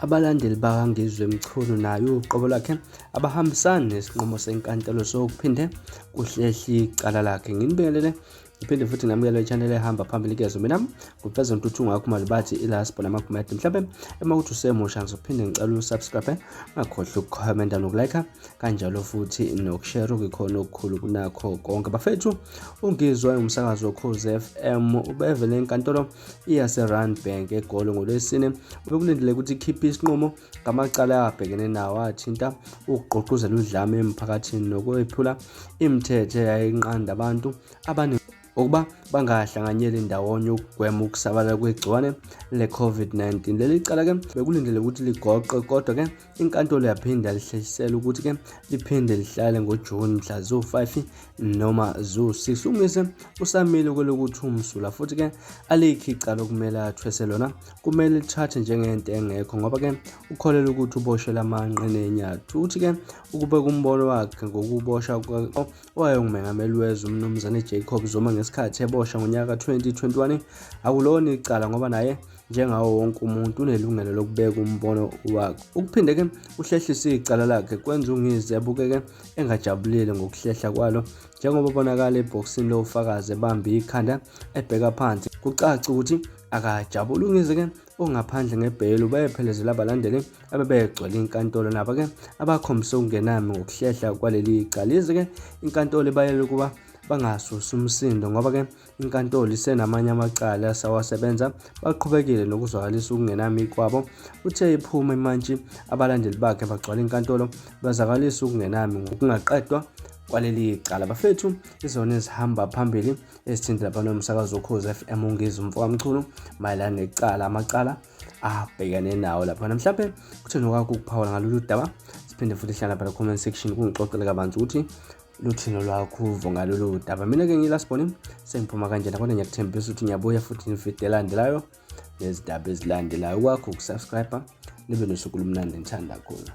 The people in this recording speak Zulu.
Abalandeli bakaNgizwe Mchunu naye uqobo lwakhe abahambisani nesinqumo senkantolo sokuphinde kuhlehle icala lakhe. Nginibingelele ngiphinde futhi ngamukele i-channel ehamba phambili kezo mina ngufeza ntuthu ngakho malibathi ilaspo namagumede mhlawumbe uma kuthi usemusha ngizophinde ngicela usubscribe ungakhohlwa ukukhomenta nokulike kanjalo futhi nokushare okukhona okukhulu kunakho konke bafethu. UNgizwe umsakazo woKhozi FM ubevele enkantolo yaseRandbank eGoli ngoLwesine ubekulindeleke ukuthi ikhiphe isinqumo ngamacala abhekene nawo athinta ukugqugquzela udlame emphakathini nokwephula imithetho eyayinqanda abantu abaningi ukuba bangahlanganyeli ndawonye ukugwema ukusabalala kwegciwane le-COVID-19. Leli cala-ke bekulindeleke ukuthi ligoqe kodwa-ke inkantolo yaphinda lihlehlisela ukuthi-ke liphinde lihlale ngoJuni mhla ziwu-5 noma ziwu-6. UNgizwe usamile kwelokuthi umsulwa futhi-ke alikho icala okumele athwese lona kumele lithathe njengento engekho ngoba-ke ukholelwa ukuthi uboshela amanqe nenyathi. Uthi-ke ukubeka umbono wakhe ngokuboshwa owayengumengameli wezwe uMnumzane Jacob Zuma ngesikhathi eboshwa ngonyaka ka-2021 akulona icala ngoba naye njengawo wonke umuntu unelungelo lokubeka umbono wakhe. Ukuphinde-ke uhlehlise icala lakhe kwenza uNgizwe abukeke engajabulile ngokuhlehla kwalo njengoba bonakala ebhokisini lofakazi ebambe ikhanda ebheka phansi kucaca ukuthi akajabuli. UNgizwe-ke ongaphandle ngebheyili ubephelezela abalandeli abebegcwele inkantolo nabo-ke abakhombise ukungenami ngokuhlehla kwaleli cala. Yize-ke inkantolo ibayele ukuba bangasusi umsindo ngoba-ke inkantolo isenamanye amacala asawasebenza, baqhubekile nokuzwakalisa ukungenami kwabo. Uthe iphuma imantshi abalandeli bakhe bagcwala inkantolo bazakalisa ukungenami ngokungaqedwa kwaleli cala. Bafethu, izona ezihamba phambili ezithinta lapha nomsakazo woKhozi FM uNgizwe umfokaMchunu mayelana necala amacala abhekene nawo laphana. Mhlawumbe kuthe nokwakho ukuphawula ngalolu daba, siphinde futhi hlala lapha comment section kungixoxele kabanzi ukuthi luthini lwakho uvo ngalolu daba. Mina-ke ngilasibone sengiphuma kanjena, kodwa ngiyakuthembisa ukuthi ngiyabuya futhi nevidiyo elandelayo nezindaba ezilandelayo. Kwakho ukusubscribe, nibe nosuku olumnandi, ngithanda kakhulu.